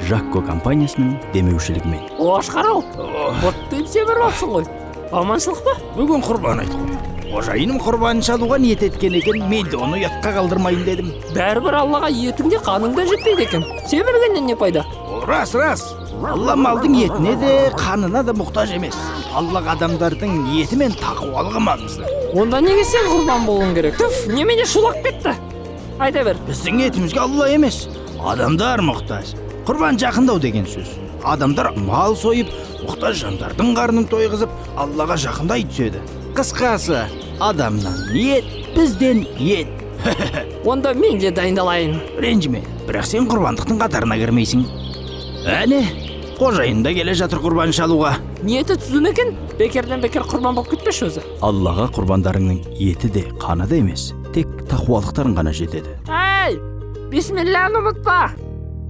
Жакко компаниясының демеушілігімен. Қошқар-ау, бұттиып семіріп алыпсың ғой. Аманшылық па? Бүгін құрбан айт қой. Қожайыным құрбанын шалуға ниет еткен екен, мен де оны ұятқа қалдырмайын дедім. Бәрібір Аллаға етің де, қаның да жетпейді екен. Семіргеннен не пайда? Ол рас, рас. Алла малдың етіне де, қанына да мұқтаж емес. Аллаға адамдардың ниеті мен тақуалығы маңызды. Онда неге сен құрбан болуың керек? Түф, немене шулап кетті? Айта бер. Біздің етімізге Алла емес, адамдар мұқтаж. Құрбан жақындау деген сөз. Адамдар мал сойып, мұқтаж жандардың қарнын тойғызып, Аллаға жақындай түседі. Қысқасы, адамнан ниет, бізден ет. Онда мен де дайындалайын. Ренжіме, бірақ сен құрбандықтың қатарына кірмейсің. Әне, қожайын да келе жатыр құрбан шалуға. Ниеті түзу ме екен? Бекерден бекер құрбан болып кетпеші өзі. Аллаға құрбандарыңның еті де, қаны да емес, тек тақуалықтарың ғана жетеді. Әй, бисмилланы ұмытпа.